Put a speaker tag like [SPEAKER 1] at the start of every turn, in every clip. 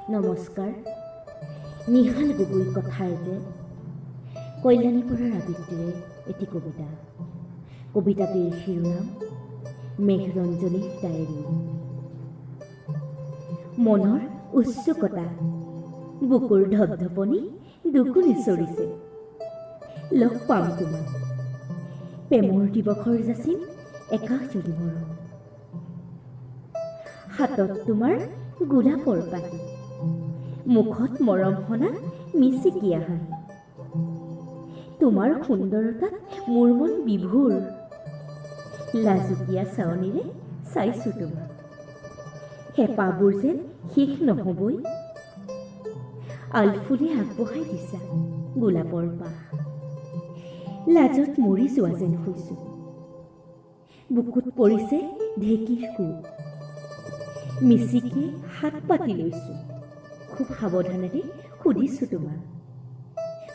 [SPEAKER 1] নমস্কাৰ। নিহাল গগৈ কথাইতে কল্যাণী বৰাৰ আবৃত্তিৰে এটি কবিতা। কবিতাটিৰ শিৰোনাম মেঘৰঞ্জনীৰ ডায়েৰী। মনৰ উৎসুকতা, বুকুৰ ধপধপনি দুগুণে চৰিছে। লগ পাম তোমাক, প্ৰেমৰ দিৱসৰ যাচিম একাজলি মৰম। হাতত তোমাৰ গোলাপৰ পাহি, মুখত মৰম সনা মিচিকীয়া হাঁহি। তোমাৰ সুন্দৰতাত মোৰ মন বিভোৰ। লাজুকীয়া চাৱনিৰে চাইছোঁ তোমাক, হেঁপাহবোৰ যেন শেষ নহ'বই। আলফুলে আগবঢ়াই দিছা গোলাপৰ পাহ, লাজত মৰি যোৱা যেন হৈছোঁ। বুকুত পৰিছে ঢেঁকীৰ কোব, মিচিকিয়ে হাত পাতি লৈছোঁ। খুব সাৱধানেৰে সুধিছোঁ তোমাক,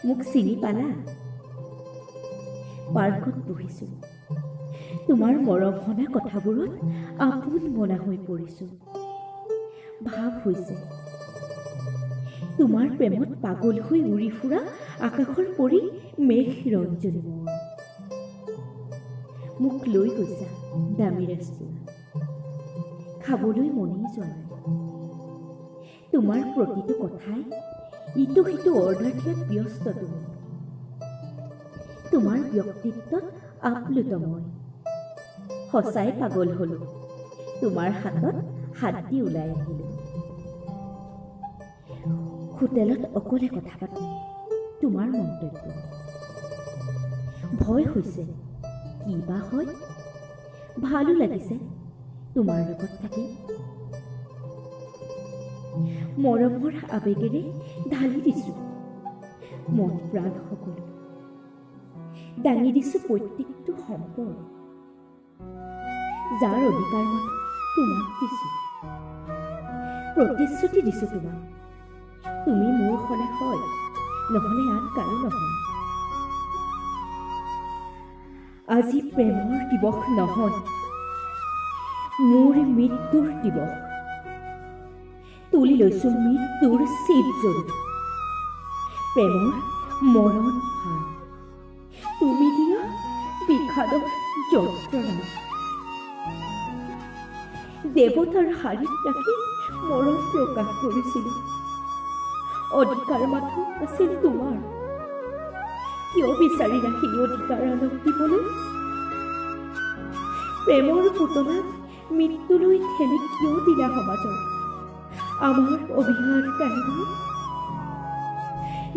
[SPEAKER 1] মোক চিনি পালা? পাৰ্কত বহিছোঁ, তোমাৰ মৰম সনা কথাবোৰত আপোন মনা হৈ পৰিছোঁ। ভাৱ হৈছে তোমাৰ প্ৰেমত পাগল হৈ উৰি ফুৰা আকাশৰ পৰি মেঘ ৰঞ্জনী মই। মোক লৈ গৈছা দামী ৰেষ্টুৰাঁ, খাবলৈ মনেই যোৱা নাই। তোমাৰ প্ৰতিটো কথাই ইটো সিটো অৰ্ডাৰ দিয়াত ব্যস্ত তুমি। তোমাৰ ব্যক্তিত্বত আপ্লুত মই, সঁচাই পাগল হলো। তোমাৰ হাতত হাত দি ওলাই আহিলোঁ। হোটেলত অকলে কথা পাতিম, তোমাৰ মন্তব্য। ভয় হৈছে, কি বা হয়। ভালো লাগিছে তোমাৰ লগত থাকি। মৰমৰ আৱেগেৰে ঢালি দিছোঁ মন প্ৰাণ সকলো, দাঙি দিছোঁ প্ৰত্যেকটো সম্পদ, যাৰ অধিকাৰ মাথোঁ তোমাক দিছোঁ। প্ৰতিশ্ৰুতি দিছোঁ তোমাক, তুমি মোৰ হ'লে হয়, নহ'লে আন কাৰো নহয়। আজি প্ৰেমৰ দিৱস নহয়, মোৰ মৃত্যুৰ দিৱস। তুলি লৈছোঁ মৃত্যুৰ চিপ জৰি, প্ৰেমৰ মৰণ ফাঁদ, তুমি দিয়া বিষাদৰ যন্ত্ৰণা। দেৱতাৰ শাৰীত ৰাখি মৰম প্ৰকাশ কৰিছিলোঁ, অধিকাৰ মাথোঁ আছিল তোমাৰ। কিয় বিচাৰিলা সেই অধিকাৰ আনক দিবলৈ? প্ৰেমৰ পুতলাক মৃত্যুলৈ ঠেলি কিয় দিলা সমাজত আমাৰ অভিহাৰ কাহিনী?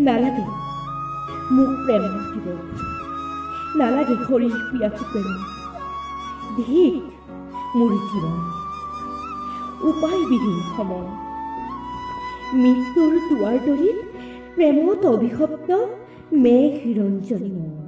[SPEAKER 1] নালাগে মোক প্ৰেমৰ দিৱস, নালাগে শৰীৰ পিয়াসী প্ৰেম। ধিক মোৰ জীৱন, উপায়বিহীন সময়। মৃত্যুৰ দুৱাৰদলিত প্ৰেমত অভিশপ্ত মেঘ ৰঞ্জনী মই।